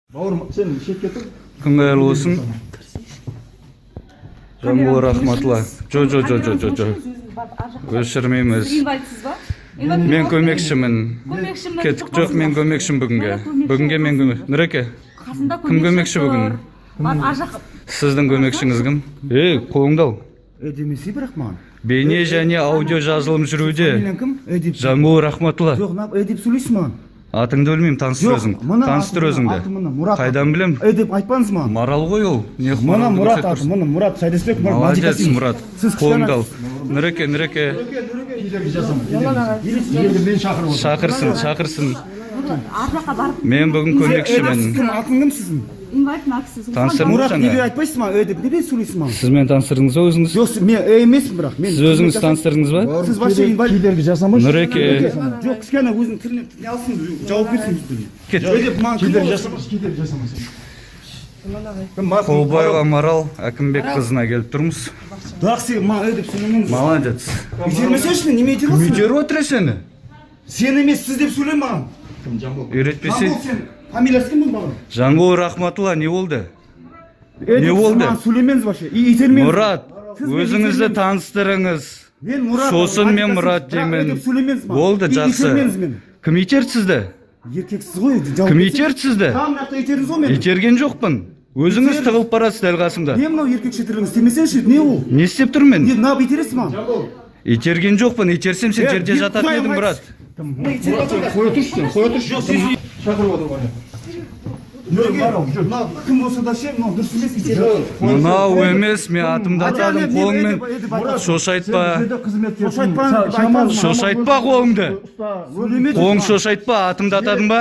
Бауырым, сен шетке тұр. Күн қайырлы болсын. Жанбол Рахматулла. Жо, жо, жо, жо, жо, жо. Өшірмейміз. Сіз инвалидсіз ба? Мен көмекшімін. Көмекшімін. Кеттік. Жоқ, мен көмекшімін бүгінге. Бүгінге мен көмек. Нұреке, Қасында кім көмекші бүгін? Бар ар жақ. Сіздің көмекшіңіз кім? Ей, қолыңды ал. Е демесе бірақ маған. Бейне және аудио жазылым жүруде. Фамилияң кім? Е деп. Жанбол Рахматулла. Жоқ, мына е деп сөйлейсің маған. Атыңды білмеймін, таныстыр Жоқ, өзің. мына Таныстыр аты, өзіңді. аты мына, Мұрат. Қайдан білем? Е деп айтпаңыз маған. Марал ғой ол. Не Мына Маралды Мұрат көрсетіп аты, тұрсың? мына Мұрат Сайдасбек, Мұрат Молодец, Мадикасимов. Мұрат. Сіз Қолыңды ал. Нұреке, Нұреке. Кедергі жасама. Кедергі мен шақырып отырмын. Шақырсын, шақырсын. Ар жаққа барып. Мен бүгін көмекшімін. Кім, атың кім сіздің? Инвалид мына кісі. Таныстырдыңыз Мұрат жаңа? неге айтпайсыз маған? Е деп неге сөйлейсіз маған? Сіз мені таныстырдыңыз ба өзіңіз? Жоқ, мен е емеспін бірақ. Мен Сіз өзіңіз таныстырдыңыз ба? Сіз вообще инвалид. Кедергі жасамашы. Нұреке. Жоқ, кішкене өзінің тіліне не алсын, жауап берсін үстіне. Кет. Е деп маған кім Кедергі болады? жасамашы, кедергі жасамашы. Қолбаева Марал Әкімбек қызына келіп тұрмыз. Бірақ сен маған е деп сөйлемеңіз. Молодец. Итермесеңші, неме итеріп Итеріп отыр сені. Сен емес, сіз деп сөйле маған. Кім, Жамбыл? Үйретпесе. Жамбыл сен. Фамилиясы кім бұл баланың? Жанбол Рахматулла не болды? Е Не деп сіз болды? Маған сөйлемеңіз вообще. И итермеңіз. Мұрат, Сіз мені өзіңізді итермеңіз. таныстырыңыз. Мен Мұрат. Сосын мен Мұрат Бірақ е деймін. деп сөйлемеңіз маған. Болды, И жақсы. Итермеңіз мені. Кім итерді сізді? Еркексіз ғой. Жауап Кім берсеңіз. итерді сізді? Там мына жақта итердіңіз ғой мені. Итерген жоқпын. Өзіңіз Итердіңіз. тығылып барасыз дәл қасымда. Не мынау еркекше тірлігіңіз істемесеңші, не ол? Не істеп тұрмын Не мен? мынау итересіз маған? Итерген жоқпын. Итерсем сен Е, жерде бет жататын құдайым едің, Мұрат. Мұрат, сен қоя тұршы, сен қоя тұршы. Шақырып отыр ғой. Жүр, жүр. Мынау кім болса да ше, мынау дұрыс емес итеріп. Мынау емес, мен атымды атадым қолыңмен. Шошайтпа. Шошайтпа. Шошайтпа қолыңды. Сөйлеме. Қолың шошайтпа, атымды атадың ба?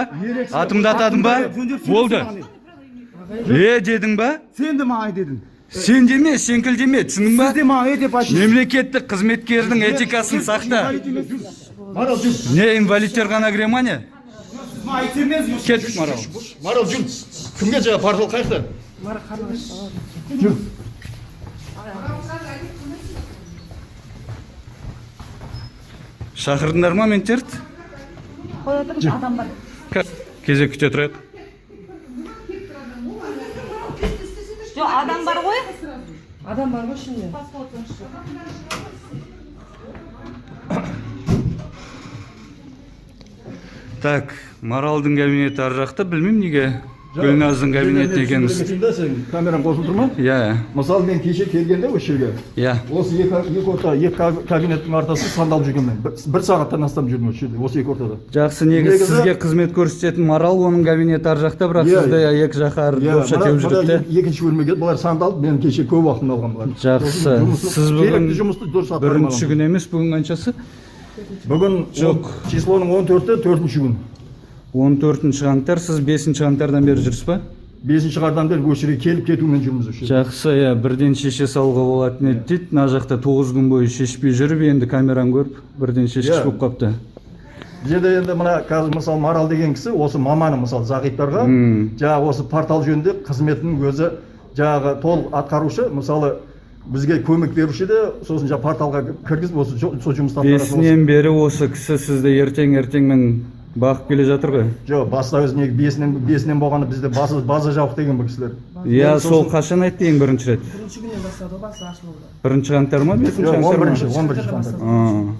Атымды атадың ба? Болды. Е дедің ба? Сен де маған дедің. Сен деме, сенкілдеме, түсіндің ба? Сіз де маған е деп айттыңыз. Мемлекеттік қызметкердің этикасын сақта. Инвалид емессіз. Марал, жүр. Не, инвалидтер ғана кіре ма не? Сіз маған итермеңіз. Кеттік, Марал. Марал, жүр. Кімге жаңа портал қаяқта? Жүр. Шақырдыңдар ма мен терт? Қоя тұрыңыз, адам бар. Кезек күте тұрайық. Жоқ, адам бар ғой. Адам бар ғой ішінде. Так, Маралдың кабинеті ар жақта, білмеймін неге Гүлназдың кабинеті екенбіз. Кетейін да, сен камераң қосылып тұр ма? Иә, Мысалы, мен кеше келгенде осы жерге, иә. осы екі орта, екі кабинеттің ортасы сандалып жүрген мен. Бір сағаттан астам жүрдім осы жерде, осы екі ортада. Жақсы, негізі Негізі- сізге қызмет көрсететін Марал, оның кабинеті ар жақта, бірақ Иә, сізді екі жаққа ар Иә, допша мына- теуіп мына жүреді де. Екінші бөлмеге бұлар сандалып, мен кеше көп уақытымды алған бұлар. Жақсы. Сосын жұмысты- Сіз бүгін керекті жұмысты дұрыс атқара бірінші алмаған. күн емес, бүгін қаншасы? Бүгін Жоқ. Числоның 14-і, төртінші күн. 14 қаңтар, сіз 5 қаңтардан бері жүрсіз ба? Бесінші қардан бері осы жерге келіп кетумен жүрміз осы жерде. Жақсы, иә, бірден шеше салуға болатын еді дейді. Мына жақта 9 күн бойы шешпей жүріп, енді камераны көріп, бірден шешкіш Иә. болып қапты. Бұл жерде енді мына қазір мысалы Марал деген кісі осы маманы мысалы зағиптарға жаңағы осы портал жөнінде қызметінің өзі жаңағы толық атқарушы, мысалы бізге көмек беруші де, сосын жаңағы порталға кіргізіп осы сол жұмысты атқаратын осы. Бесінен бері осы кісі сізді ертең ертеңмен бағып келе жатыр ғой. Жоқ, баста өзі неге бесінен болғанда бізде база жабық деген бұл кісілер. Иә, Сосын- сол қашан айтты ең бірінші рет? Бірінші күннен бастады ғой басы ашылуды. Бірінші қаңтар ма, бесінші Жоқ, қаңтар он ма? бірінші, 11-ші қаңтар. А.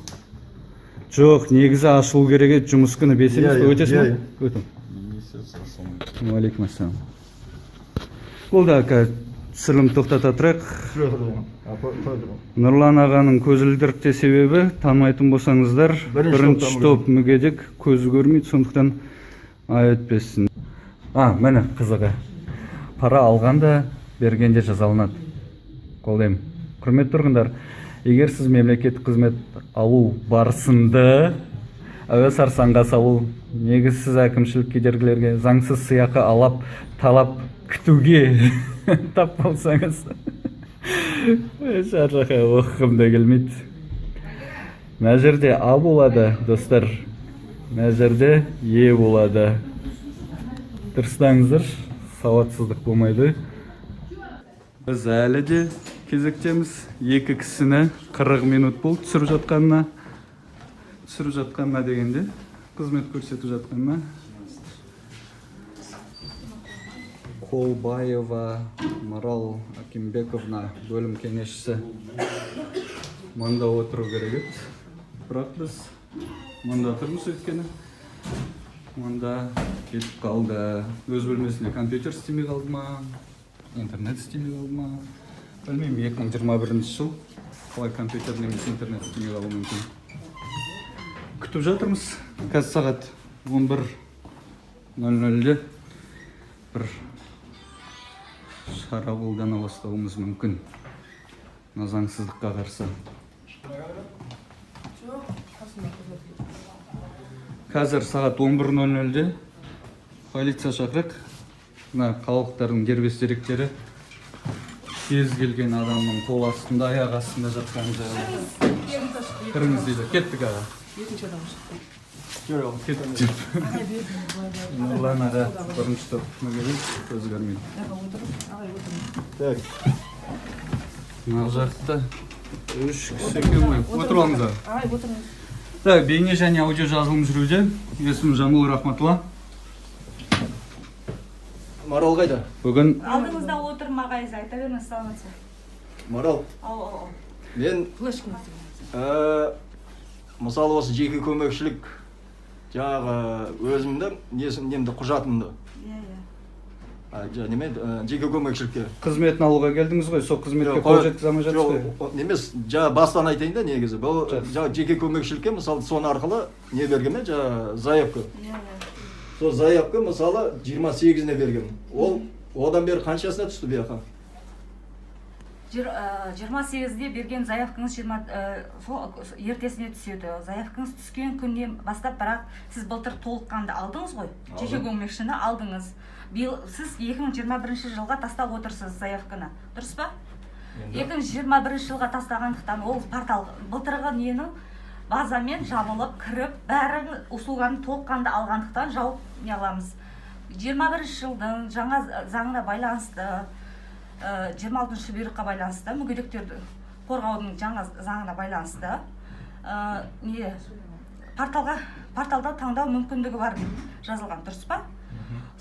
Жоқ, негізі ашылу керек еді, жұмыс күні бес емес Иә, пе? иә, Өтесің иә, ба? Өтем. Уалейкум ассалам. Болды, ака, түсірілім тоқтата тұрайық. Жүре тұр оған. А, қоя тұр оған. Нұрлан ағаның көзілдірікте себебі, танымайтын болсаңыздар, Бірінші бірінші топтан топ мүгедек, көзі көрмейді, сондықтан айып өтпесін. А, міне қызығы. Пара алған да, берген де жазаланады. Қолдаймын. Құрметті тұрғындар, егер сіз мемлекеттік қызмет алу барысында әуе сарсаңға салу, негізсіз әкімшілік кедергілерге, заңсыз сыйақы алап, талап күтуге тап болсаңыз, ар жаққа оқығым да келмейді. Мына жерде А болады, достар. Мына жерде Е болады. Дұрыстаңыздар, сауатсыздық болмайды. Біз әлі де кезектеміз. Екі кісіні 40 минут болды түсіріп жатқанына. Түсіріп жатқанына дегенде, қызмет көрсетіп жатқанына. Колбаева Марал Акимбековна, бөлім кеңесшісі, мында отыру керек еді, бірақ біз мында тұрмыз, өйткені мында кетіп қалды. Өз бөлмесінде компьютер істемей қалды ма, интернет істемей қалды ма, білмеймін. 2021 жыл, қалай компьютер немесе интернет істемей қалуы мүмкін? Күтіп жатырмыз. Қазір сағат 11:00-де бір шара қолдана бастауымыз мүмкін мына заңсыздыққа қарсы. Жоқ, қасында қызмет. Қазір сағат 11:00-де полиция шақырық. Мына қалалықтардың дербес деректері кез келген адамның қол астында, аяқ астында жатқан жайлы. Кіріңіз дейді. Кеттік, аға. Екінші адам шықты. Кеттік деп. Ағай, беріңіз, былай, былай. Нұрлан аға бірінші топ мүгедек, көзі көрмейді. Аға, отырыңыз, ағай, отырыңыз. Так. Мына жақта үш кісі екен ғой. Отырып алыңыз, аға. Ағай, отырыңыз. Так, бейне және аудио жазылым жүруде. Есімім Жамбыл Рахматулла. Марал қайда? Бүгін Алдыңызда отырмын, ағай, айта беріңіз, саламатсыз. Марал, Ау, ау, ау. мен Флешкаңызды. Мысалы, осы жеке көмекшілік жаңағы өзімді несін, немді, құжатымды Иә, иә. Неме, жеке көмекшілікке қызметін алуға келдіңіз ғой, сол қызметке қол жеткізе алмай жатсыз ғой. Жоқ, немес, жаңа бастан айтайын да. Негізі бұл Жақсы. жаңа жеке көмекшілікке, мысалы, соны арқылы не берген мен, жаңа заявка. Иә, иә. Сол заявка, мысалы, 28-іне берген. Ол одан бері қаншасына түсті бұл жаққа? 28-де берген заявкаңыз 20, сол ертесіне түседі. Заявкаңыз түскен күннен бастап, бірақ сіз былтыр толыққанды алдыңыз ғой, жеке Алдым. көмекшіні алдыңыз. Биыл сіз 2021 жылға тастап отырсыз заявканы, дұрыс па? 2021 жылға тастағандықтан, ол портал былтырғы ненің базамен жабылып кіріп, бәрін услуганы толыққанды алғандықтан, жауып не аламыз. 21 жылдың жаңа заңына байланысты, 26 бұйрыққа байланысты, мүгедектерді қорғаудың жаңа заңына байланысты, не порталға, порталда таңдау мүмкіндігі бар деп жазылған, дұрыс па?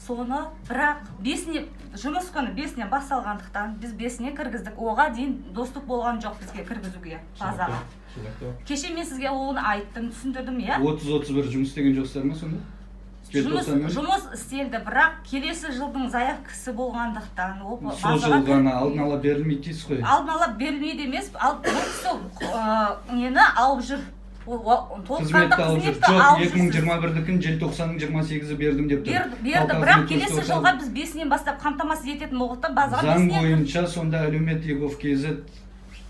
Соны бірақ 5-іне, жұмыс күні 5-інен басталғандықтан, біз 5-іне кіргіздік. Оға дейін доступ болған жоқ бізге кіргізуге базаға. Түсінікті. Кеше мен сізге оны айттым, түсіндірдім, иә. 30-31 жұмыс істеген жоқсыздар ма сонда? Жұмыс, Желтоқсаннан? жұмыс істелді, бірақ келесі жылдың заявкасы болғандықтан, ол Сол базаға жыл ғана алдын ала берілмейді дейсіз ғой. Алдын ала берілмейді емес, ал бұл кісі нені алып жүр. Толыққанды Қызметті алып жүр. қызметті Жоқ, алып жүрсіз. 2021-дікін желтоқсанның 28-і бердім деп тұр. Берді, Халыққа бірақ қызмет келесі көрсету жылға біз 5-інен бастап қамтамасыз ететін болғандықтан, базаға Заң 5-інен. бойынша сонда әлеумет egov kz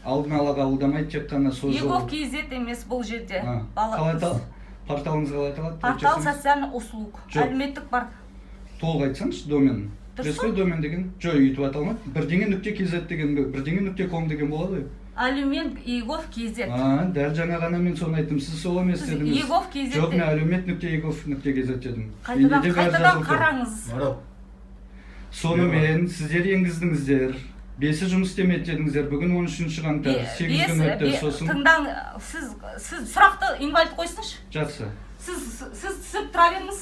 алдын ала қабылдамайды, тек қана сол жыл. Egov kz емес бұл жерде. А, Бала- қалай порталыңыз қалай аталады? Портал Айтсаңыз. социальных услуг. Жоқ. Әлеуметтік бар. Толық айтсаңызшы домен. Дұрыс Білесіз ғой, домен деген? Жоқ, өйтіп аталмайды. Бірдеңе нүкте kz деген, бірдеңе нүкте ком деген болады ғой. Әлеумет egov kz. А, дәл жаңа ғана мен соны айттым. Сіз сол емес Сіз дедіңіз. egov kz Жоқ, мен әлеумет нүкте egov нүкте kz дедім. Қайтадан, Менде де бәрі қайтадан жазылып тұр. қараңыз. Марал. Сонымен сіздер енгіздіңіздер. 5-і жұмыс істемеді дедіңіздер. Бүгін 13 қаңтар, 8 күн өтті. Сосын Тыңдаң, сіз сұрақты инвалид қойсыншы. Жақсы. Сіз түсіп тұра беріңіз.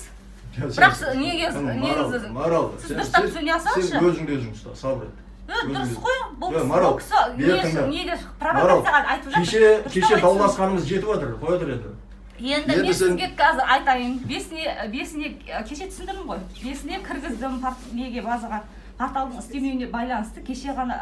Бірақ неге Марал, негізі Марал, сіз сен- дұрыстап сен- түсіне алсаңызшы. Сен өзіңді өзің ұста, сабыр ет. Дұрыс қой, бұл Жоқ, кісі, Марал, бұл кісі бері тыңда. неге Марал, провокацияға айтып жатыр. кеше Дұрыстап кеше айтсын. дауласқанымыз жетіп жатыр, қоя тұр енді. Енді Енді мен сен- сізге қазір айтайын. 5-іне кеше түсіндірдім ғой. 5-іне кіргіздім неге, базаға. Порталдың істемеуіне байланысты кеше ғана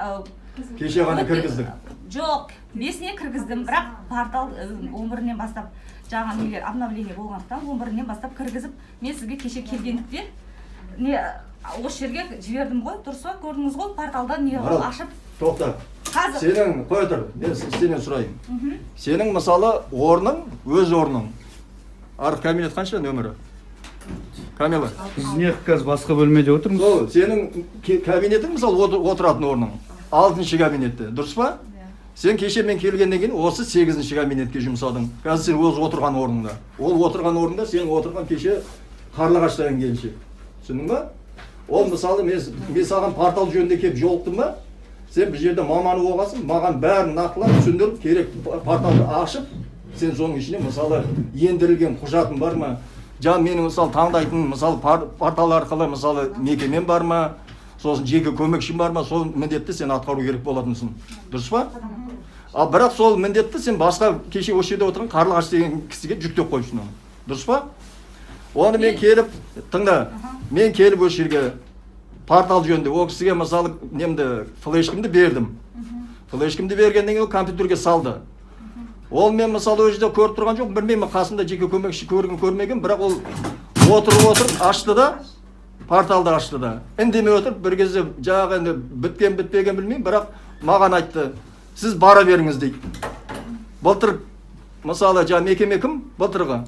Кеше ғана кіргіздік. Жоқ, 5-іне кіргіздім, бірақ портал 11-інен бастап жаңа нелер обновление болғандықтан, 11-інен бастап кіргізіп, мен сізге кеше келгендіктен не осы жерге жібердім ғой, дұрыс па? Көрдіңіз ғой, порталдан не Марал, ашып тоқта. Қазір Сенің, қоя тұр, мен сенен сұрайын. Сенің, мысалы, орның, өз орның. Арғы кабинет қанша нөмірі? Камила. Біз не, қазір басқа бөлмеде отырмыз. Сол сенің кабинетің, мысалы, отыратын орның алтыншы кабинетте, дұрыс па? Сен кеше мен келгеннен кейін осы сегізінші кабинетке жұмсадың. Қазір сен өз отырған орныңда. Ол отырған орнында сен отырған кеше Қарлығаш деген келіншек. Түсіндің ба? Ол, мысалы, мен саған портал жөнінде келіп жолықтым ба? Сен бұл жерде маманы болғансың, маған бәрін нақтылап түсіндіріп, керек порталды ашып, сен соның ішіне, мысалы, ендірілген құжатың бар ма? Жаңа менің, мысалы, таңдайтын, мысалы, портал арқылы, мысалы, мекемем бар ма? Сосын жеке көмекшің бар ма, сол міндетті сен атқару керек болатынсың, дұрыс па? Ал бірақ сол міндетті сен басқа, кеше осы жерде отырған Қарлығаш деген кісіге жүктеп қойыпсың оны, дұрыс па? Оны мен келіп, тыңда, мен келіп осы жерге портал жөнінде ол кісіге, мысалы, немді, флешкамды бердім. Флешкамды бергеннен кейін ол компьютерге салды. Ол мен, мысалы, ол жерде көріп тұрған жоқпын, білмеймін, қасында жеке көмекші көрген, көрмеген, бірақ ол отырып отырып ашты да, порталды ашты да, үндемей отырып, бір кезде жаңағы енді біткен, бітпеген білмеймін, бірақ маған айтты: «Сіз бара беріңіз», — дейді. Былтыр, мысалы, жаңа мекеме кім былтырғы?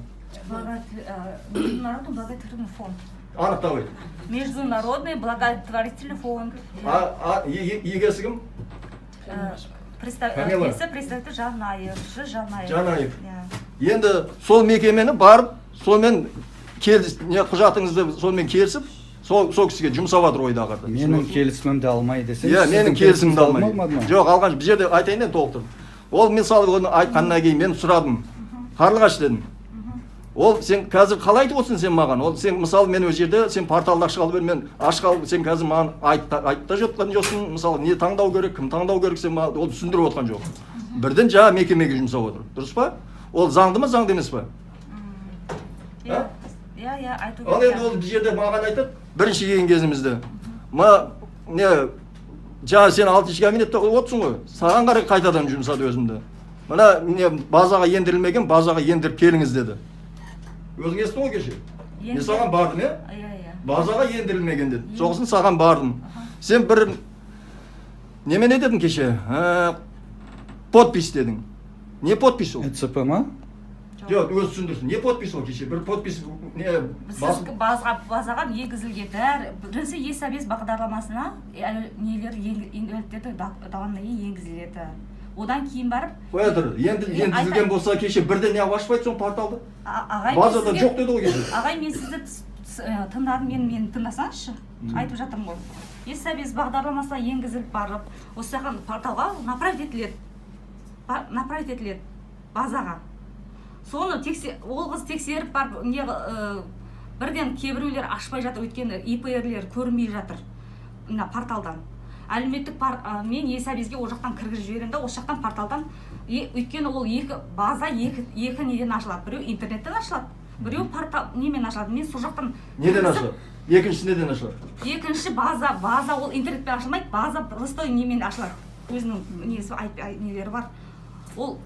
Международный благотворительный фонд. Анықтап айт. Международный благотворительный фонд. А егесі кім? Камила. Несі, представитель Жанаев, Ж. Жанаев. Жанаев. Иә. Енді сол мекемені барып, сонымен келіс, не, құжатыңызды сонымен келісіп, сол кісіге жұмсап жатыр ойдағыды. Менің келісімімді алмай десең. Иә, менің келісімімді алмай. Алмады ма? Жоқ, алған. Бұл жерде айтайын енді толықтырып. Ол, мысалы, оны айтқаннан кейін мен сұрадым: «Қарлығаш, — дедім, — ол сен қазір қалай айтып отырсың сен маған? Ол сен, мысалы, мен ол жерде сен порталды ашқалы бері, мен ашқалы, сен қазір маған айт та жатқан жоқсың, мысалы, не таңдау керек, кім таңдау керек, сен маған ол түсіндіріп отқан жоқ. Бірден жаңа мекемеге жұмсап отыр, дұрыс па? Ол заңды ма, заңды емес па?» Иә, айту Ал керек. енді ол бұл жерде маған айтады, бірінші келген кезімізде ма, не, жаңа сен алтыншы кабинетте отырсың ғой, саған қарай қайтадан жұмсады өзімді. Мына не, базаға ендірілмеген, базаға ендіріп келіңіз деді. Өзің естің ғой кеше. Мен саған бардым, иә? Иә. Базаға ендірілмеген деді. Сосын саған бардым. Сен бір немене дедің кеше? Подпись дедің. Не подпись ол? ЭЦП ма? Жоқ, өзі түсіндірсін. Не подпись ол кеше? Бір подпись не Сіз базаға енгізілген бәрі бірінші ЕСАБЕС бағдарламасына нелер инвалидтердің данные енгізіледі, одан кейін барып Қоя тұр. Енді Е, енгізілген болса, кеше бірден неғып ашпайды соны порталды? Ағай, мен Базада сізге- жоқ деді ғой кеше. Ағай, мен сізді тыңдадым, мені тыңдасаңызшы, айтып жатырмын ғой. ЕСАБЕС бағдарламасына енгізіліп барып, осы жаққа порталға направить етіледі. Направить етіледі базаға. Соны ол қыз тексеріп барып не, бірден кейбіреулер ашпай жатыр, өйткені ИПР-лер көрінбей жатыр мына порталдан. Әлеуметтік мен ЕСАБЕС-ге ол жақтан кіргізіп жіберемін да, осы жақтан порталдан. Өйткені ол екі база екі неден ашылады: біреу интернеттен ашылады, біреу портал немен ашылады. Мен сол жақтан Неден кіргізіп- ашылады? Екіншісі неден ашылады? Екінші база ол интернетпен ашылмайды, база простой немен ашылады, өзінің несі, нелері бар. Ол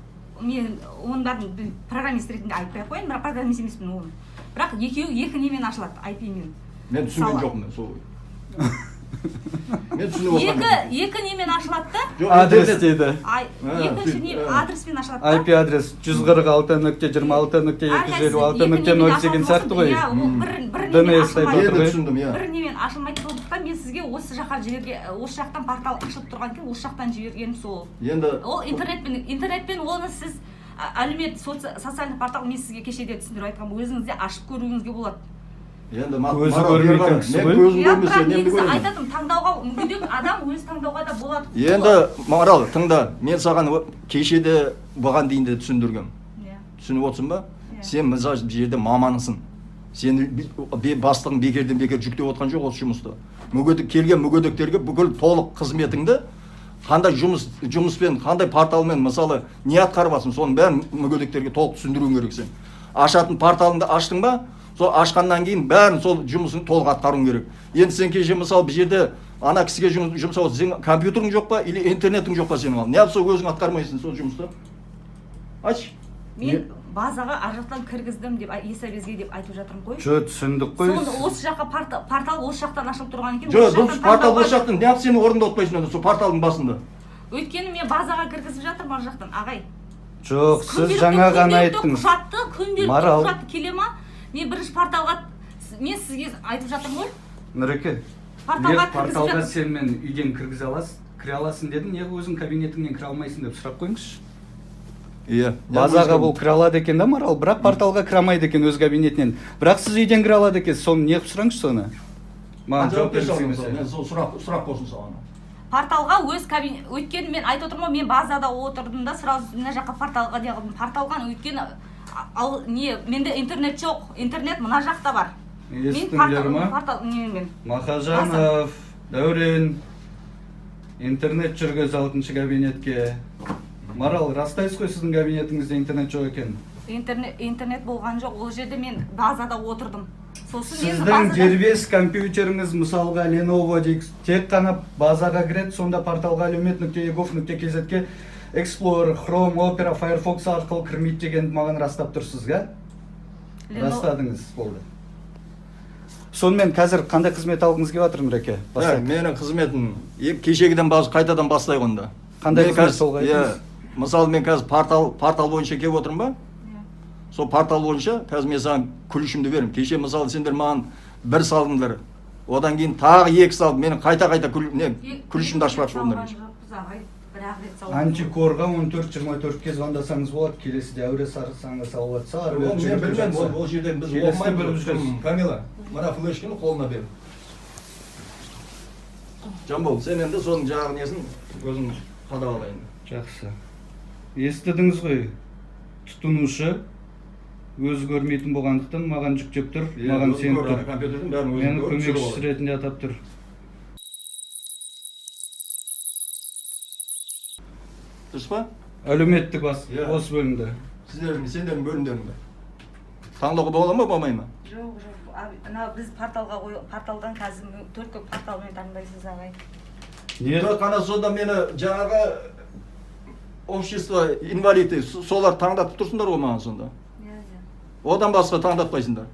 мен оның бәрін программист ретінде айтпай ақ қояйын, бірақ программист емеспін оны. Бірақ екеуі екі немен ашылады, IP-мен. Мен түсінген Мысалы. жоқпын, мен сол. Мен түсініп отырған Екі жоқпын. екі немен ашылады да. Жоқ, Адрес интернет. дейді. Екінші сөйтіп, не, адреспен ашылады да. IP адрес 146.26.256.0 деген сияқты ғой. Иә, ол бір DNS немен айтып ашылмайды. отыр Енді ғой. түсіндім, иә. Бір немен ашылмайды, сондықтан мен сізге осы жаққа жіберге, осы жақтан портал ашылып тұрған екен, осы жақтан жібергенім сол. Енді Ол интернетпен оны сіз әлеумет социальный портал, мен сізге кеше де түсіндіріп айтқанмын, өзіңіз де ашып көруіңізге болады. Енді Көзі Марал, көрмейтін бері қара. кісі Мен ғой. көзім Иә, көрмесе, бірақ немді негізі көремін? айтатыным, таңдауға мүгедек адам өзі таңдауға да болады құқығы. Енді, Марал, тыңда, мен саған кеше де, бұған дейін де түсіндіргем. Иә. Түсініп отырсың ба? Иә. Сен, мысалы, бұл жерде маманысың. Сені бастығың бекерден бекер жүктеп отқан жоқ осы жұмысты. Мүгедек келген мүгедектерге бүкіл толық қызметіңді, қандай жұмыспен, қандай порталмен, мысалы, не атқарып жатсың, соның бәрін мүгедектерге толық түсіндіруің керек сен. Ашатын порталыңды аштың ба, сол ашқаннан кейін бәрін, сол жұмысын толық атқаруың керек. Енді сен кеше, мысалы, бұл жерде ана кісіге жұмсап отырсың, сенің компьютерің жоқ па или интернетің жоқ па сенің? Ал неғып сол өзің атқармайсың сол жұмысты, айтшы? Мен базаға ар жақтан кіргіздім деп, ЕСАБЕС-ге деп айтып жатырмын ғой. Жо, түсіндік қой. Соны осы жаққа портал осы жақтан ашылып тұрған екен. Жоқ, Осы бұл жақтан портал таңдауға- осы жақтан, неғып сен орында отпайсың онда сол порталдың басында? Өйткені мен базаға кіргізіп жатырмын ар жақтан, ағай. Жоқ, сіз Күнделікті- жаңа ғана күнделікті айттыңыз. Құжатты, күнделікті Марал. құжатты келе ма? Мен бірінші порталға, мен сізге айтып жатырмын ғой. Нұреке, Порталға не кіргізіп порталға жатыр. сен мен үйден кіргізе аласың, кіре аласың дедің, неғып өзің кабинетіңнен кіре алмайсың деп сұрақ қойыңызшы. Иә. Базаға бұл кіре алады екен да, Марал, бірақ порталға кіре алмайды екен өз кабинетінен. Бірақ сіз үйден кіре алады екенсіз, соны неғып сұраңызшы соны. Маған жауап жауап берші бергісі ал, мысалы, келмесе. мен сол сұрақ болсын саған. Порталға өз кабинет, өйткені мен айтып отырмын ғой, мен базада отырдым да, сразу мына жаққа порталға не қылдым. Порталға, өйткені ал не, менде интернет жоқ, интернет мына жақта бар. Мен Естіңдер ма? портал немен Махажанов. Дәурен, интернет жүргіз алтыншы кабинетке. Марал, растайсыз ғой, сіздің кабинетіңізде интернет жоқ екен? Интернет болған жоқ ол жерде, мен базада отырдым, сосын мен Сіздің дербес компьютеріңіз, мысалға, Lenovo дейік, тек қана базаға кіреді. Сонда порталға, әлеумет.egov.kz-ке Explorer, Chrome, Opera, Firefox арқылы кірмейді дегенді маған растап тұрсыз, иә? Растадыңыз, болды. Сонымен, қазір қандай қызмет алғыңыз келіп жатыр, Нұреке? Так, Бастайық. Менің қызметім кешегіден қайтадан бастайық онда. Қандай Мен қызмет, қазір- сол Иә, айтыңыз. мысалы, мен қазір портал бойынша келіп отырмын ба? Иә. Сол портал бойынша қазір мен саған ключімді беремін. Кеше, мысалы, сендер маған бір салдыңдар. Одан кейін тағы екі салып, мені қайта қайта не ключімді ашпақшы болдыңдар. Салған жоқпыз, ағай, бір ақ рет салған. Антикорға 14-24-ке звондасаңыз болады. Келесіде әуре сарсаңға салып жатса, ары Ол бері мен жүгіріп білмеймін, жатса. ол жерден біз Келесіде оқымаймыз. біліп жүресіз. Камила, мына флешканы қолына бер. Жамбыл, сен енді соның жаңағы несін өзің қадағала енді. Жақсы. Естідіңіз ғой, тұтынушы өзі көрмейтін болғандықтан, маған жүктеп тұр, Иә, маған өзің сеніп көр, ана тұр. компьютердің бәрін өзің Мені көріп, түсіріп көмекшісі ал. ретінде атап тұр. Дұрыс па? Әлеуметтік бас, Иә. осы бөлімді. Сіздердің, сендердің бөлімдеріңде. Таңдауға бола ма, болмай ма? Жоқ, мына біз порталға қой, порталдан қазір только порталмен таңдайсыз, ағай. Не? Жоқ, қана сонда мені жаңағы общество инвалиды солар таңдатып тұрсыңдар ғой маған сонда. Иә. Одан басқа таңдатпайсыңдар.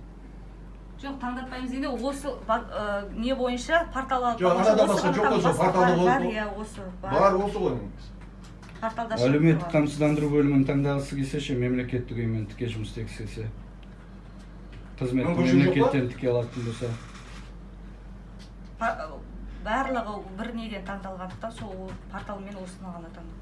Жоқ, таңдатпаймыз енді осы не бойынша портал алып Жоқ, бойынша анадан осы басқа жоқ ғана қой, сол басқа порталда бар, ол- иә, осы бар. Бар осы ғой. Порталда шығып Әлеуметтік тұрған. қамсыздандыру бөлімін таңдағысы келсе ше, мемлекеттік ұйыммен тіке жұмыс істегісі келсе, қызметті Мүмкіншілік жоқ па? мемлекеттен тіке алатын болса. Барлығы бір неден таңдалғандықтан, сол порталмен осыны ғана таңдау.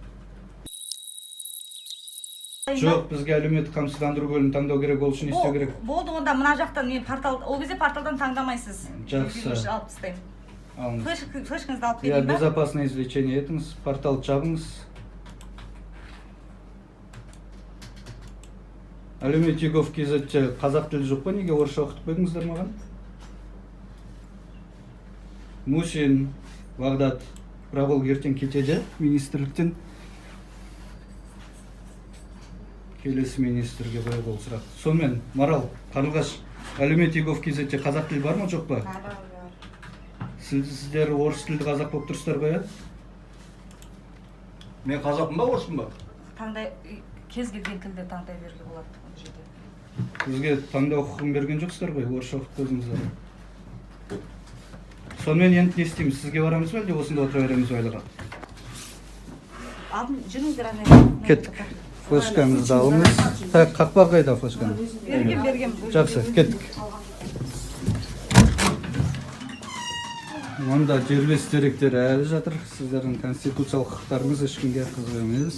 Жоқ, бізге әлеуметтік қамсыздандыру бөлімін таңдау керек, ол үшін не істеу керек? Болды, онда мына жақтан мен портал, ол кезде порталдан таңдамайсыз. Жақсы. Мен алып тастаймын. Алыңыз. Флешкаңызды алып Иә, берейін ба? Безопасное извлечение етіңіз, порталды жабыңыз. Әлеумет egov kz қазақ тілі жоқ па? Неге орысша оқытып қойдыңыздар маған? Мусин Бағдат, бірақ ол ертең кетеді министрліктен. Келесі министрге қояды ол сұрақ. Сонымен, Марал, Қарлығаш, әлеумет egov kz қазақ тілі бар ма, жоқ па? Бар, бар. Сіздер орыс тілді қазақ болып тұрсыздар ғой, иә? Мен қазақпын ба, орыспын ба? Таңдай, кез келген тілді таңдай беруге болады ол жерде. Бізге таңдау құқығын берген жоқсыздар ғой, орысша оқытып қойдыңыздар. Сонымен, енді не істейміз? Сізге барамыз ба, әлде осында отыра береміз ба айлыға? Алдын жүріңіздер ана. Кеттік. Флешкаңызды алыңыз. Так, қақпақ қайда флешканың? Берген, берген. Жақсы, кеттік. Мұнда дербес деректер әлі жатыр. Сіздердің конституциялық құқықтарыңыз ешкімге қызық емес,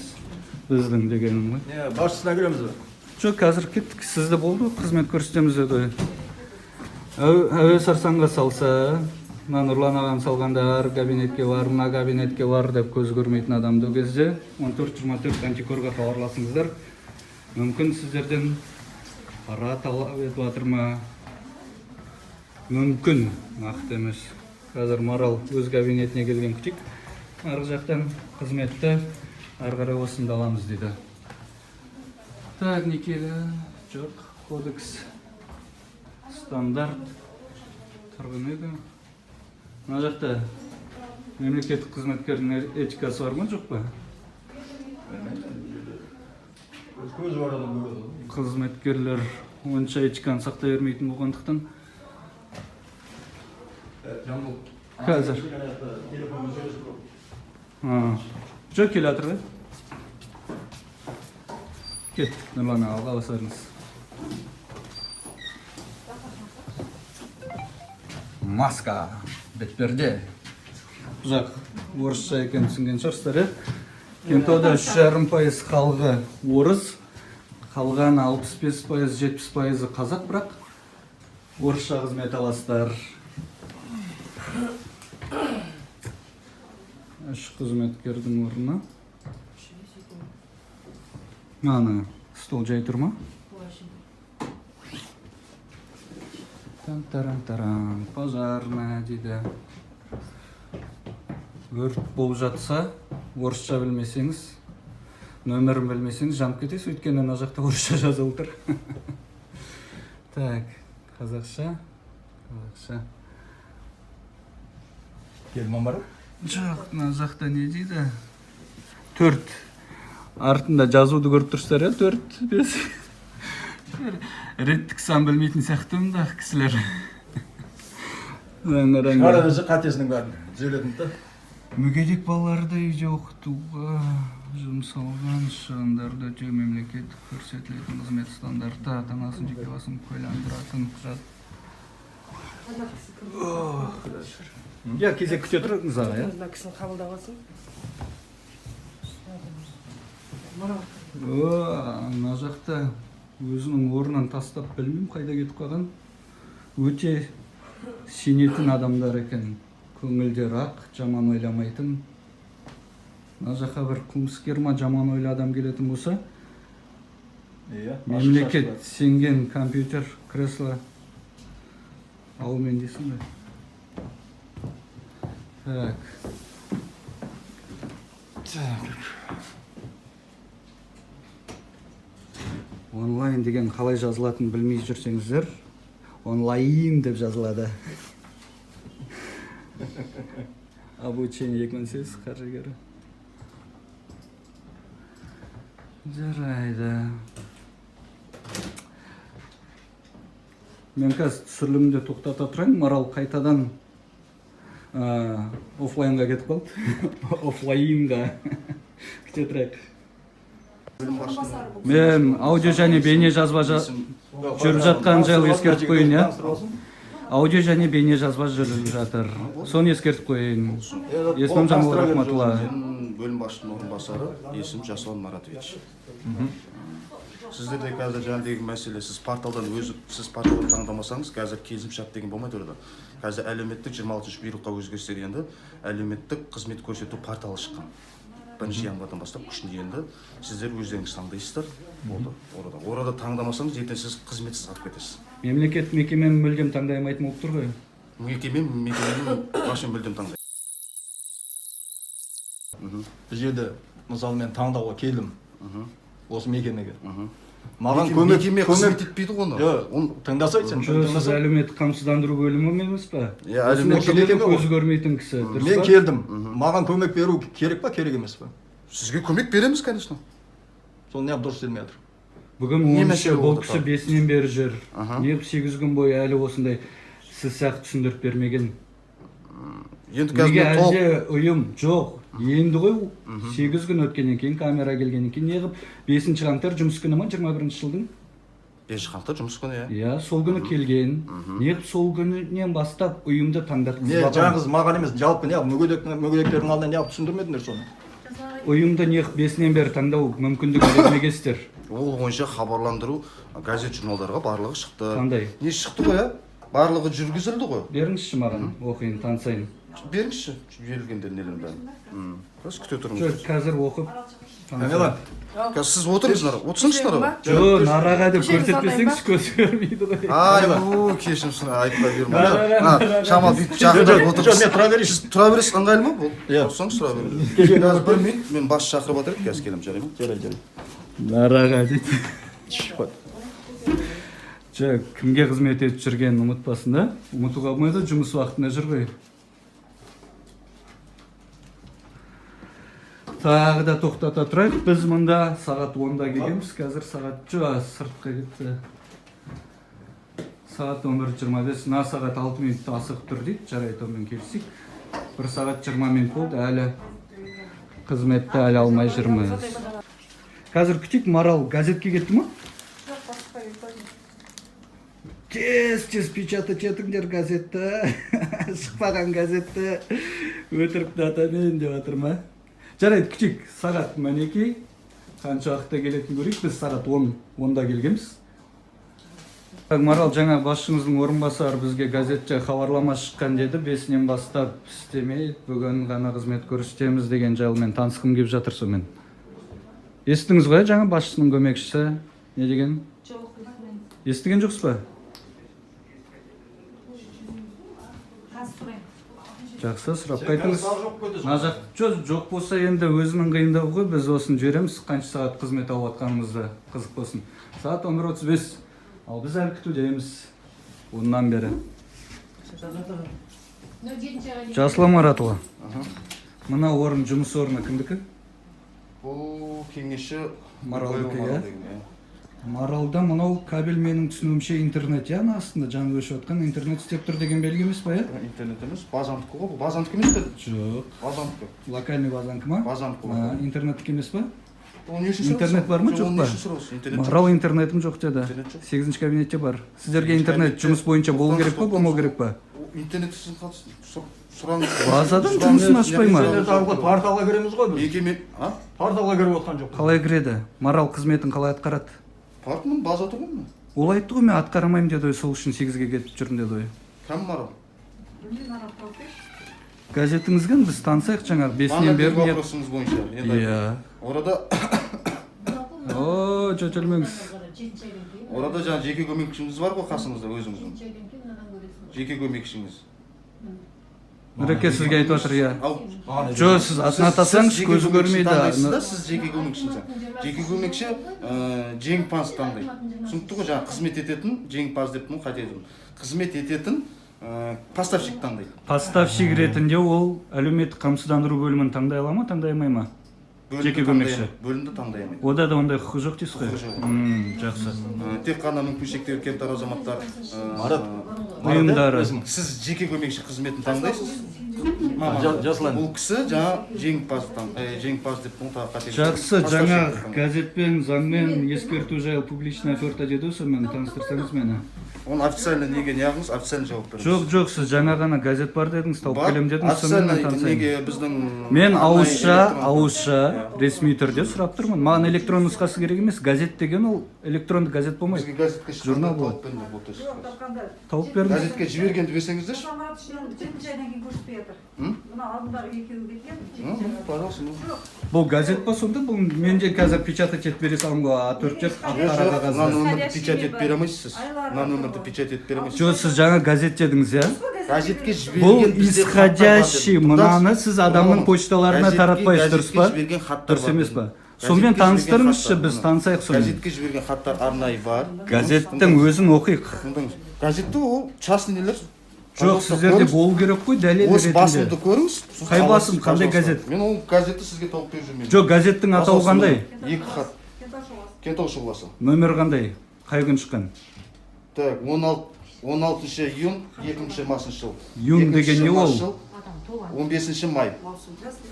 біздің дегенім ғой. Не, басшысына кіреміз бе? Жоқ, қазір кеттік. Сізді болды, қызмет көрсетеміз деді. Әуе сарсаңға салса, мына Нұрлан ағаны салғанда, әр кабинетке бар, мына кабинетке бар деп, көз көрмейтін адамды, ол кезде 14-24 антикорға хабарласыңыздар. Мүмкін, сіздерден пара талап етіп жатыр ма? Мүмкін, нақты емес. Қазір Марал өз кабинетіне келген күтейік. Арғы жақтан қызметті ары қарай осында аламыз дейді. Так, некелі жоқ, кодекс, стандарт, тұрғын үйді. Мына жақта мемлекеттік қызметкердің этикасы бар ма, жоқ па? Көзі бар адам көреді ғой. Қызметкерлер онша этиканы сақтай бермейтін болғандықтан. Жамбыл. Қазір. Телефонмен сөйлесіп тұр. А, жоқ, келе жатыр ғой. Кеттік, Нұрлан аға, алға басарыңыз. Маска, бетперде. Ұзақ орысша екенін түсінген шығарсыздар, иә? Кентауда 3,5% халқы орыс, қалған 65%, 70%-ы қазақ, бірақ орысша қызмет аласыздар. Үш қызметкердің орнына. Ана стол жай тұр ма? Тан таран таран, пожарная дейді. Өрт болып жатса, орысша білмесеңіз, нөмірін білмесеңіз, жанып кетесіз, өйткені мына жақта орысша жазылып тұр. Так, қазақша, қазақша. Кел, Мамарал. Жоқ, мына жақта не дейді? Төрт. Артында жазуды көріп тұрсыздар, иә? Төрт, бес. Реттік сан білмейтін сияқтымын да кісілер. Шығар, Раңға. өзі қатесінің бәрін түзелетін да. Мүгедек балаларды үйде оқытуға жұмсалған шығындарды өтеу мемлекеттік көрсетілетін қызмет стандарты, ата анасын жеке басын куәландыратын құжат. Ана кісі кім? Иә, кезек күте тұрыңыз, аға, иә. Мына кісіні қабылдап алсын. Марал. О, мына жақта өзінің орнын тастап, білмеймін қайда кетіп қалған. Өте сенетін адамдар екен, көңілдері ақ, жаман ойламайтын. Мына жаққа бір қылмыскер ма, жаман ойлы адам келетін болса, мемлекет сенген компьютер, кресло алумен дейсің ғой. Так. Так. Онлайн деген қалай жазылатынын білмей жүрсеңіздер, онлайн деп жазылады. Обучение 2008 қаржыгері. Жарайды, мен қазір түсірілімді тоқтата тұрайын. Марал қайтадан оффлайнға кетіп қалды, оффлайнға. Күте тұрайық. Мен аудио және бейне жазба жүріп жатқан жайлы ескертіп қояйын, иә. Аудио және бейне жазба жүріп жатыр, соны ескертіп қояйын. Есімім Жамбыл Рахматулла. Мен бөлім басшысының орынбасары, есімім Жасұлан Маратович. Сіздерде қазір жаңағыдегі мәселе, сіз порталдан өзі, сіз порталдан таңдамасаңыз, қазір келісімшарт деген болмайды орда. Қазір әлеуметтік 26 бұйрыққа өзгерістер енді, әлеуметтік қызмет көрсету порталы шыққан. 1 январьдан бастап күшіне енді. Сіздер өздеріңіз таңдайсыздар, болды. Орада таңдамасаңыз, ертең сіз қызметсіз қалып кетесіз. Мемлекет мекемені мүлдем таңдай алмайтын болып тұр ғой. Мекеменің басшысы мүлдем таңдайды. Бұл жерде, мысалы, мен таңдауға келдім осы мекемеге, маған Мекеме- көмек мекеме көмек қызмет етпейді ғой оны. Жоқ, Оны тыңдасай сен. Жоқ, сіз Тыңдасай. әлеуметтік қамсыздандыру бөлімі емес па? Иә, әлеуметтік мекеме ғой. Көзі көрмейтін кісі, дұрыс Мен па? келдім, маған көмек беру керек па, керек емес па? Сізге көмек береміз, конечно. Соны неғып дұрыс істелмей жатыр? Бүгін Не 10-шы, мәселе бұл болды кісі тағы? 5-інен бері жүр. Неғып 8 күн бойы әлі осындай сіз сияқты түсіндіріп бермеген? Енді қазір Неге мен толық әлде ұйым жоқ енді ғой, 8 күн өткеннен кейін, камера келгеннен кейін, неғып 5 қаңтар жұмыс күні ма, 21-жылдың? 5 қаңтар жұмыс күні, иә. Иә, сол күні келген. Неғып сол күнінен бастап ұйымды Не таңдатқызбаған? Жаңғыз маған емес, жалпы неғып мүгедектердің алдында неғып түсіндірмедіңдер соны? Ұйымды неғып 5-інен бері таңдау мүмкіндігін бермегенсіздер? Ол бойынша хабарландыру газет, журналдарға барлығы шықты. Қандай? Не шықты ғой, иә, барлығы жүргізілді ғой. Беріңізші маған, оқиын, танысайын. Беріңізші берілгендер нелерін бәрін. Рас, күте Жоқ, тұрыңыз. Қазір оқып танысайын. Камила. Қазір сіз отырыңыз нара, отырсаңызшы нара. Жоқ, нараға деп Көшеге көрсетпесеңізші, көзі көрмейді ғой. Ай, у, кешірім сұраймын, айтпай Нара, бермін. Шамалы бүйтіп жақындап Жоқ, отырыңыз. мен тұра берейінші. Сіз тұра бересіз, ыңғайлы ма бұл? Иә. Отырсаңыз, тұра беріңіз. Қазір бір минут, мен бас шақырып жатыр еді, қазір келемін, жарай ма? Жарайды, жарайды. Нараға дейді. Жоқ, кімге қызмет етіп жүргенін ұмытпасын да. Ұмытуға болмайды, жұмыс уақытында жүр ғой. Тағы да тоқтата тұрайық. Біз мұнда сағат 10-да келгенбіз. Қазір сағат, жоқ, сыртқа кетті. Сағат 11:25. Мына сағат 6 минут асығып тұр дейді. Жарайды, онымен келісейік. 1 сағат 20 минут болды. Әлі қызметті әлі алмай жүрміз. Қазір күтейік. Марал газетке кетті ма? Жоқ, басқа кетті. Тез тез печатать етіңдер газетті, шықпаған газетті өтірік датамен деп жатыр ма? Жарайды, күтейік. Сағат, мінекей, қанша уақытта келетінін көрейік. Біз сағат 10-да келгенбіз. Марал, жаңа басшыңыздың орынбасары бізге газетте хабарлама шыққан деді, 5-інен бастап істемейді, бүгін ғана қызмет көрсетеміз деген жайлымен танысқым келіп жатыр сонымен. Естідіңіз ғой, жаңа басшысының көмекшісі не деген? Жоқ, естімедім. Естіген жоқсыз ба? Қазір сұраймын. Жақсы, сұрап Сен қайтыңыз. қазір тағы жоқ кетесің. Мына жақ жоқ болса, енді өзінің қиындығы ғой. Біз осыны жібереміз, қанша сағат қызмет алып жатқанымызды, қызық болсын. Сағат 11:35, ал біз әлі күтудеміз оннан бері. Жасұлан Маратұлы, мына орын, жұмыс орны кімдікі? Бұл кеңесші. Маралдікі, Марал иә? деген, иә. Маралда мынау кабель, менің түсінуімше, интернет, иә? Ана астында жанып өшіп жатқан интернет істеп тұр деген белгі емес па, иә? Интернет емес, базанікі ғой бұл. Базанікі емес пе? Жоқ. Базанікі. Локальный базанікі ма? Базанікі. А, интернеттікі емес па? Ол не үшін? Интернет бар ма, Жоқ, жоқ ол не па? үшін сұрайсыз? Интернет жоқ. Марал «интернетім жоқ» деді. Интернет жоқ. Сегізінші кабинетте бар. Сіздерге интернет жұмыс бойынша болу керек па, болмау керек па? Ол интернет сіздің сұраңыз. Базадан жұмысын ашпай ма? Интернет арқылы порталға кіреміз ғой біз. Мекеме, а? Порталға кіріп отқан жоқпыз. Қалай кіреді? Марал қызметін қалай атқарады? Партмын, база тұр ғой міне. Ол айтты ғой, «мен атқара алмаймын» деді ғой, «сол үшін сегізге кетіп жүрмін» деді ғой. Кім, Марал? Білмеймін, аралап тауып берші. Газетіңізген біз танысайық, жаңағы бесінен бері не Вопросыңыз бойынша енді. Иә. Орада О, жөтелмеңіз. Орада жаңа жеке көмекшіңіз бар ғой қасыңызда, өзіңіздің жеке көмекшіңіз. Нұреке сізге айтып жатыр, иә. Ал Жоқ, сіз атын атасаңыз, сіз жеке көзі көмекшіні көрмейді. таңдайсыз да, сіз жеке көмекшісіз. Жеке көмекші жеңімпаз таңдайды, түсінікті ғой? Жаңағы қызмет ететін жеңімпаз деп қате айтдым, қызмет ететін поставщик таңдайды. Поставщик ретінде ол әлеуметтік қамсыздандыру бөлімін таңдай ала ма, таңдай алмай ма? Бөлімді Жеке таңдай көмекші. алмайды. Бөлімді таңдай алмайды. Ода да ондай құқы жоқ дейсіз ғой? Құқығы жоқ. Жақсы. Тек қана мүмкін шектеулі кемтар азаматтар Марат. Ұйымдары. Сіз жеке көмекші қызметін таңдайсыз. Маман. Жасұлан. Бұл кісі жаңа жеңімпаз жеңімпаз деп тағы қате. Жақсы, Поставщик жаңа таңдайды. газетпен, заңмен ескерту жайлы публичная оферта деді ғой, сонымен таныстырсаңыз мені. Оны официально неге неғыңыз, официально жауап береміз. Жоқ, сіз жаңа ғана газет бар дедіңіз, тауып Бар. келемін дедіңіз, сонымен Официально мен танысайын. неге біздің Мен арнайы ауызша, электронды- ауызша, ресми түрде сұрап тұрмын. Маған электрон нұсқасы керек емес. Газет деген ол электронды газет болмайды. Бізге газетке шыққанда Журнал болады. тауып беріңдер, болды. Жоқ, тапқанда. Тауып беріңіз. Газетке жібергенді берсеңіздерші. Марат, жетінші айдан кейін көрсетпей жатыр. М? Мына алдындағы екеуі кеткен. М, Жетінші айға. Пожалуйста, ну. Бұл газет па сонда? Бұл менде қазір печатать етіп бере саламын ғой, А4 деп, Жоқ, ақ жоқ, қара мына қағазда. нөмірді печать етіп бере алмайсыз сіз. Мына нөмірді печать етіп бере алмайсыз. Жоқ, сіз жаңа газет дедіңіз, иә? Газетке Бұл жіберген бізде хаттар бар исходящий, дедім. мынаны сіз адамның Тыңдаңыз. почталарына таратпайсыз, дұрыс па? Газетке жіберген хаттар Дұрыс бар емес дедім. па? Газетке Сонымен жіберген таныстырыңызшы, хаттар, біз мына. танысайық сонымен. Газетке жіберген хаттар арнайы бар. Газеттің өзін оқиық. Тыңдаңыз. Газетті ол частный нелер. Жоқ, Пожалуйста, сіздерде көріңіз. болу керек қой дәлел Осы басымды ретінде. көріңіз. Сосын Қай аласыз, басым, қандай пожалуйста. газет? Мен ол газетті сізге тауып беріп жүрмін. Жоқ, газеттің атауы Пожалуйста, қандай? мына екі хат. Кентау шұғыласы. Кентау шұғыласы. Нөмір қандай? Қай күн шыққан? Так, 16 16 июнь 2020 жыл. Июнь деген не ол? 2020 жыл, 15 май.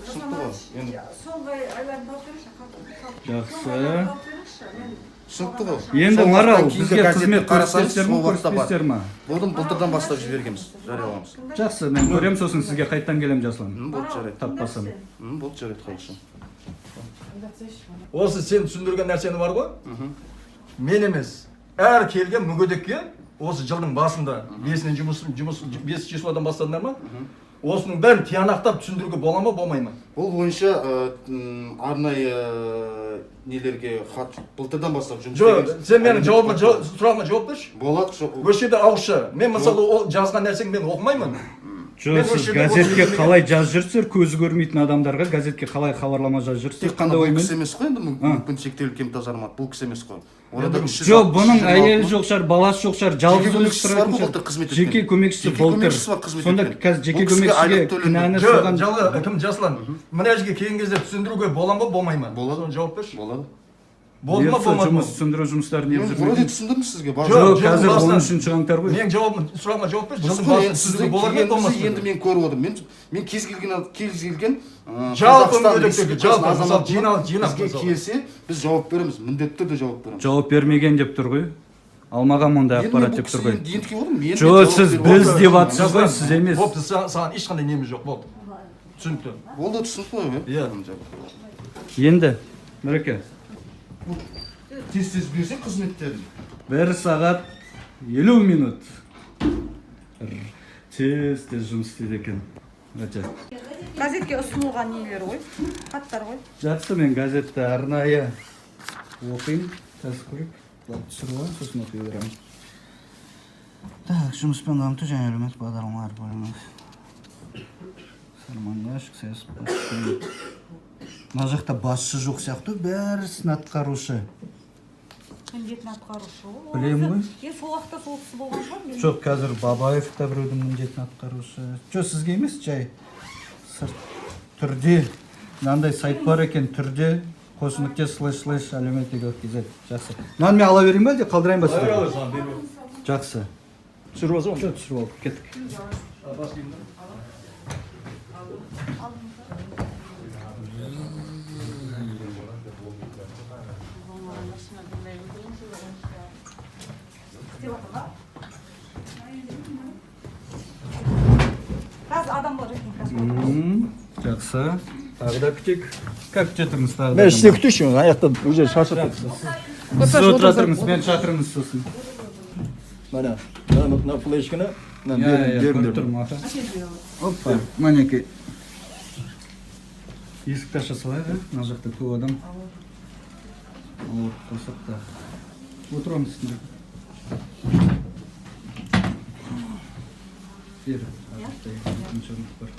Түсінікті ғой, енді. Соңғы айларын тауып беріңізші. Жақсы. Соңғы айларын тауып беріңізші. Мен Түсінікті ғой. Енді Сол Марал, уақыттан кейінгі бізге газетті қызмет қарасаңыз, көрсетесіздер ме, сол уақытта бар. көрсетпейсіздер ма? Бұны былтырдан бастап жібергенбіз, жарияламыз. Жақсы, мен көремін, сосын сізге қайтадан келемін, Жасұлан. Болды, жарайды. Таппасам. Болды, жарайды, хорошо. Осы сен түсіндірген нәрсені бар ғой, мен емес, әр келген мүгедекке осы жылдың басында бесінен жұмыс бес числодан бастадыңдар ма, осының бәрін тиянақтап түсіндіруге бола ма, болмай ма? Бұл бойынша арнайы нелерге хат былтырдан бастап жұмыс Жоқ, істегенбіз. сен менің жауабыма, сұрағыма жауап берші. Болады, жоқ. Осы жерде ауызша мен, мысалы, ол жазған нәрсеңді мен оқымаймын. Жоқ, Мен сіз осы жерде газетке осы жерде- қалай жазып жүрсіздер, көзі көрмейтін адамдарға газетке қалай хабарлама жазып жүрсіздер? Тек қана Қандай бұл оймен? кісі емес қой енді, мүмкін шектеулі кемтар азамат бұл кісі емес қой. Orada Жоқ, бұның әйелі жоқ шығар, баласы жоқ шығар, жалғыз Жеке өзі көмекшісі бар тұратын ғой шығар. былтыр қызмет еткен. Жеке көмекшісі Жеке былтыр. көмекшісі бар қызмет Сонда еткен. қазір жеке Бұл кісіге көмекшіге айлық төленді. кінәні Жоқ, соған жалғы кім, Жасұлан, мына жерге келген кезде түсіндіруге бола ма, болмай ма? Болады. Соны жауап берші. Болады. Болды ма, Бұйыртса, болмады ма? жұмыс түсіндіру жұмыстарын не Мен жүрмеген. вроде түсіндірдім сізге. Жоқ, Жоқ, жылдың қазір басынан- 13 қаңтар ғой. Менің жауабым, сұрағыма жауап берші. Дұрыс Жылдың қой, басын енді түсіндіруге сіздің болар ма, болмас келгеніңізді па? енді мен көріп отырмын. Мен кез келген Жалпы Қазақстан мүгедектерге, Республикасының жалпы, мысалы, азаматына жинақ, бізге мысалы. келсе, біз жауап береміз, міндетті түрде жауап береміз. Жауап бермеген деп тұр ғой. Алмаған ондай Енді мен ақпарат бұл деп тұр кісі ғой. енді келіп отырмын, мен де Жоқ, жауап сіз беріп біз отырмын. деп жатсыз ғой, Жасұлан, сіз емес. Бопты, саған ешқандай неміз жоқ, болды. Түсінікті. Болды, түсінікті ғой. Иә. Енді, Нұреке, Тез тез берсе қызметтерін. 1 сағат 50 минут. Тез тез жұмыс істейді екен. Өте. Газетке ұсынылған нелер ғой, хаттар ғой. Жақсы, мен газетті арнайы оқимын. Қазір көрейік. Былай түсіріп алайын, сосын оқи беремін. Так, жұмыспен қамту және әлеуметтік бағдарламалар бөлімі. Сарманғаш КС басшы. Мына жақта басшы жоқ сияқты, бәрісін атқарушы. Міндетін атқарушы ол. Білемін ғой. Енді сол уақытта сол кісі болған шығар мен. Жоқ, қазір Бабаев та біреудің міндетін атқарушы. Жоқ, сізге емес, жай сырт түрде мынандай сайт бар екен, түрде қос нүкте слэш слэш әлеуметтік kz. Жақсы, мынаны мен ала берейін ба, әлде қалдырайын ба сізге? Жақсы. Түсіріп алсам. Жоқ, түсіріп алып кеттік. Істеп жатыр ма? Қазір адам бар екен қазір. Жақсы, тағы да күтейік. Как, күте тұрыңыз тағы да. Мен іште күтейінші, аяқта уже шаршап кеттім. Сіз отыра тұрыңыз, мен шақырыңыз сосын. Міне, мына флешканы мына Иә, иә, беріңдер. көріп тұрмын, аха. Опа, мінекей. Есікті аша салайық, иә? Мына жақта көп адам. Ауырып қалсақ та. Отырамыз үстінде. Бері, артта екінші орындық бар.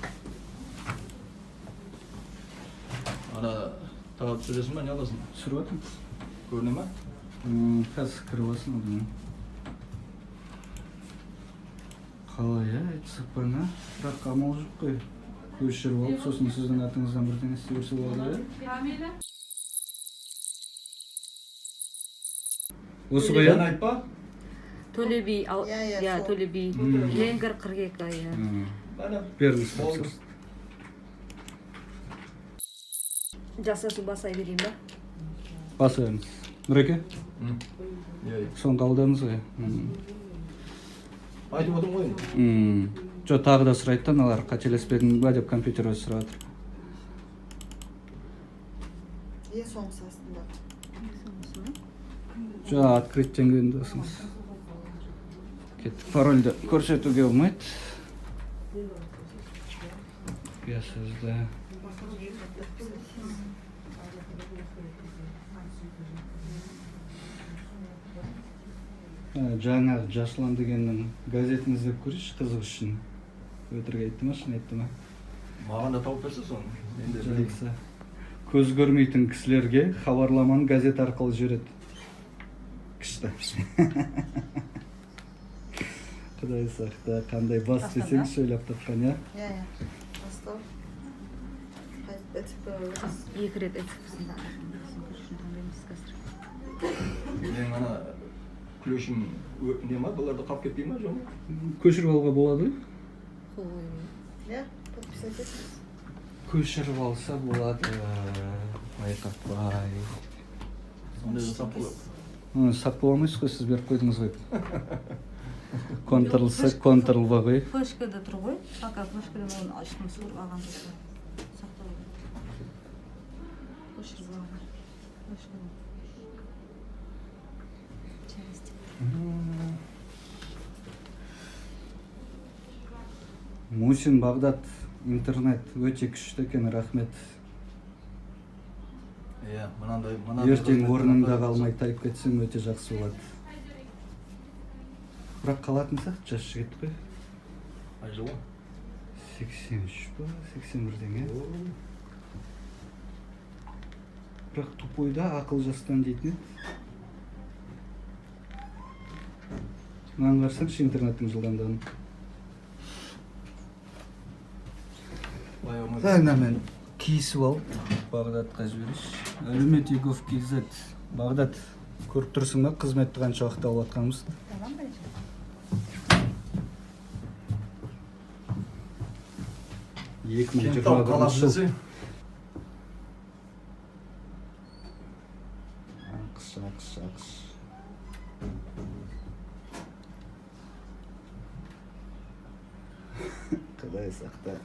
Ана тағы түсіресің ба, не аласың? Түсіріп жатырмын. Көріне ма? Қазір кіріп алсын алдымен. Қалай, иә, ЭЦП-ны? Бірақ амал жоқ қой. Көшіріп алып, сосын сіздің атыңыздан бірдеңе істей берсе болады, иә? Осы ғой, иә? Айтпа. Төле би, ал, Иә, иә, иә, сол. Төле би. Ленгер 42, иә. Міне. Беріңіз тапсырыс. Жасасу баса берейін ба? Баса беріңіз. Нұреке, Иә, иә. соны қабылдадыңыз ғой? Айтып отырмын ғой енді. Жоқ, тағы да сұрайды да мыналар, қателеспедің ба деп компьютер өзі сұрап жатыр. Ең соңғысы астында. Жоқ, открыть дегенді басыңыз. Кеттік, парольді көрсетуге болмайды. Құпия сөзді. Жаңағы Жасұлан дегеннің газетін іздеп көрейінші, қызық үшін. Өтірік айтты ма, шын айтты ма? Маған да тауып берсе соны. Мен де білейін. Жақсы. Көз көрмейтін кісілерге хабарламаны газет арқылы жібереді. Күшті. Құдай сақта, қандай бас десеңші, ойлап тапқан, иә? Иә. Бастау. Қайтып ЭЦП өтесіз. Екі рет ЭЦП-сін таңдаймыз қазір. Менің ана ключім не ма, бұларды қалып кетпей ма, жоқ ма? Көшіріп алуға болады ғой? Қол қоймай. Иә, подписать етіңіз. Көшіріп алса болады. Байқатпай. Сондай жасап болады. Сақ бола алмайсыз ғой, сіз беріп қойдыңыз ғой. Ctrl C, Ctrl V ғой. Флешкада тұр ғой. Пока флешкадан оны ешкім суырып алған жоқ. Сақтап алған. Көшіріп алған. Флешкадан. Часть. Мусин Бағдат, интернет өте күшті екен, рахмет. Иә, мынандай Ертең қызметтер орнымда атқарып қалмай тайып кетсем, өте жақсы болады. Бірақ қалатын сияқты, жас жігіт қой. Қай жылы? 83 па, 81-ден, иә. Бірақ тупойда ақыл жастан дейтін еді. Мынаны қарасаңшы, интернеттің жылдамдығын. Былай болмайды. Так, мына мен киісіп алып Бағдатқа жіберейінші. Әлеумет egov kz. Бағдат, көріп тұрсың ба қызметті қанша уақыт алып жатқанымызды? Тамам ба? Екі мың Кентау жиырма бірінші қаласы жыл. десе. АҚШ, АҚШ, АҚШ. Құдай сақта.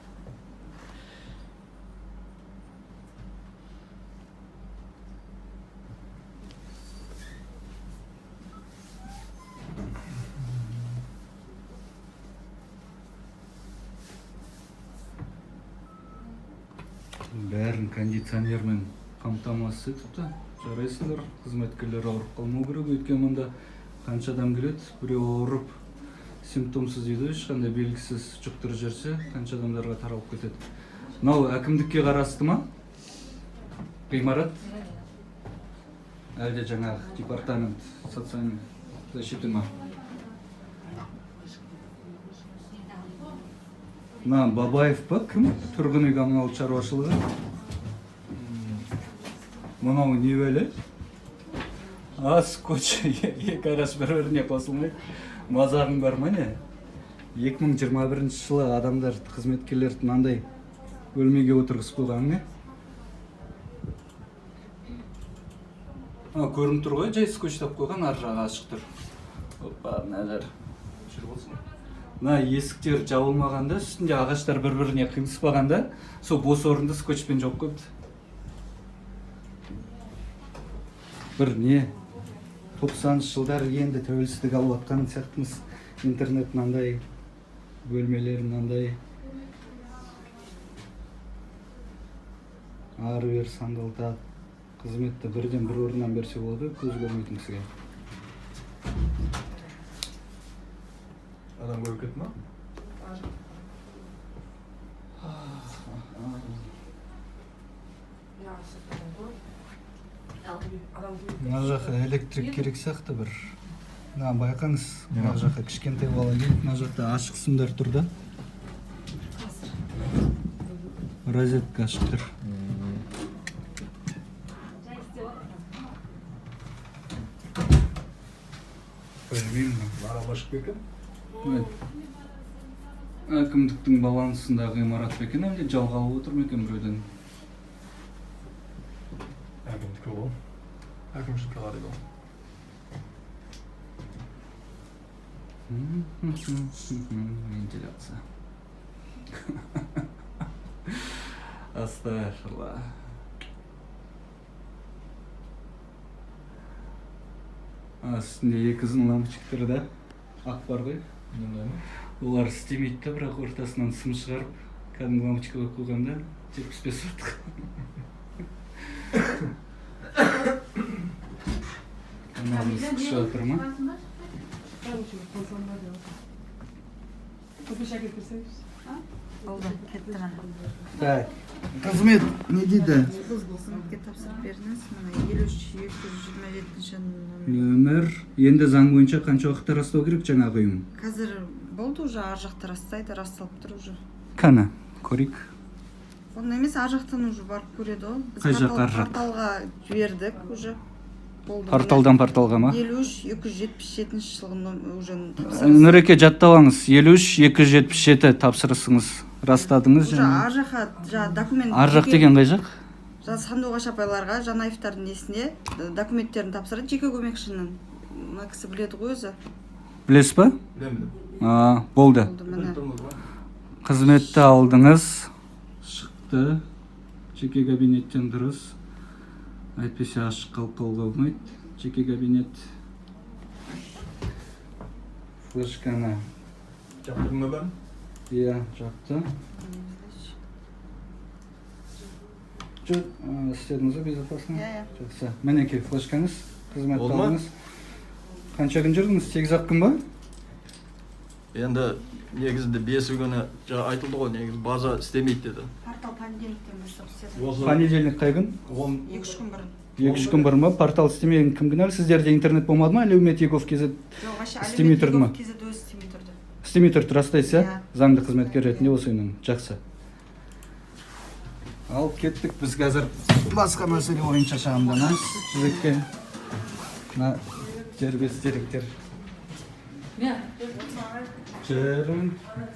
Бәрін кондиционермен қамтамасыз етіпті. Жарайсыңдар, қызметкерлер ауырып қалмау керек, өйткені мұнда қанша адам келеді, біреу ауырып Симптомсыз дейді ғой, ешқандай белгісіз жұқтырып жүрсе, қанша адамдарға таралып кетеді. Мынау әкімдікке қарасты ма ғимарат, әлде жаңағы департамент социальной защиты ма? Мына Бабаев па, кім, тұрғын үй коммуналдық шаруашылығы. Мынау не бәле? А, скотч, екі ағаш бір біріне қосылмайды. Мазағың бар ма, не? 2021 жылы адамдар, қызметкерлерді мынандай бөлмеге отырғызып қойған не? А, көрініп тұр ғой, жай скотчтап қойған, ар жағы ашық тұр. Опа, мына жер. Мына есіктер жабылмағанда, үстінде ағаштар бір біріне қиылыспағанда, сол бос орынды скотчпен жауып қойыпты. Бір не, 90-жылдар, енді тәуелсіздік алып жатқан сияқтымыз. Интернет мынандай, бөлмелер мынандай, ары бері сандалтады. Қызметті бірден бір орыннан берсе болады көз көрмейтін кісіге. Адам көбейіп кетті ма? Мына жаққа электрик керек сияқты бір. Мына байқаңыз, мына жаққа кішкентай бала келіп, мына жақта ашық сымдар тұр да, розетка ашық тұр. Білмеймін. Аралға шығып кеткен. Evet. Әкімдіктің балансындағы ғимарат па екен, әлде жалға алып отыр ма екен біреуден? Әкімдікі ол. Әкімшілікке қарайды ол. Вентиляция. Астағфирулла. А, үстінде екі ұзын лампочка да, ақ бар ғой. Мындай ма? Олар істемейді да, бірақ ортасынан сым шығарып, кәдімгі лампочка қойып қойған да, 75 ваттық. Каналымыз шығып жатыр ма? Болды, кетті міне. Так, қызмет не дейді? Қызметке тапсырып бердіңіз міне, 53 227-номер. Нөмір. Енді заң бойынша қанша уақытта растау керек жаңағы ұйым? Қазір болды уже, ар жақта растайды, расталып тұр уже. Кәні, көрейік. Оны емес, ар жақтан уже барып көреді ғой. Біз Қай жақ, ар жақ? Порталға жібердік уже, болды. Порталдан порталға ма? 53 277-жылғы уже тапсырыс. Нұреке, жаттап алыңыз: 53 277. Тапсырысыңыз растадыңыз Уже және ар жаққа жаңағы документ. Ар жақ деген қай жақ? Жаңа Сандуғаш апайларға, Жанаевтардың несіне документтерін тапсырады, жеке көмекшінің. Мына кісі біледі ғой өзі. Білесіз ба? Білемін. А, болды. Болды міне. Қызметті алдыңыз, шықты жеке кабинеттен, дұрыс. Әйтпесе ашық қалып қалуға болмайды жеке кабинет. Флешканы Жаптың ба бәрін? Иә, жапты. Жоқ, істедіңіз ғой безопасно? Иә. Жақсы, мінекей флешкаңыз, қызметті Болды ма? алдыңыз. Қанша күн жүрдіңіз, 8-ақ күн ба? Енді негізінде бесі күні жаңа айтылды ғой, негізі база істемейді деді. Портал понедельниктен бастап істеді. Осы Понедельник қай күн? 10. 2-3 күн бұрын. 2-3 күн бұрын ба? Портал істемеген кім кінәлі? Сіздерде интернет болмады ма? Әлеумет egov kz Жоқ, вообще істемей тұрды ма? kz өзі істемей тұрды. Істемей тұрды, растайсыз, иә? Иә. Заңды қызметкер ретінде осы ұйымның. Жақсы, ал кеттік, біз қазір басқа мәселе бойынша шағымданамыз жігітке. Мына дербес деректер. Жүрің.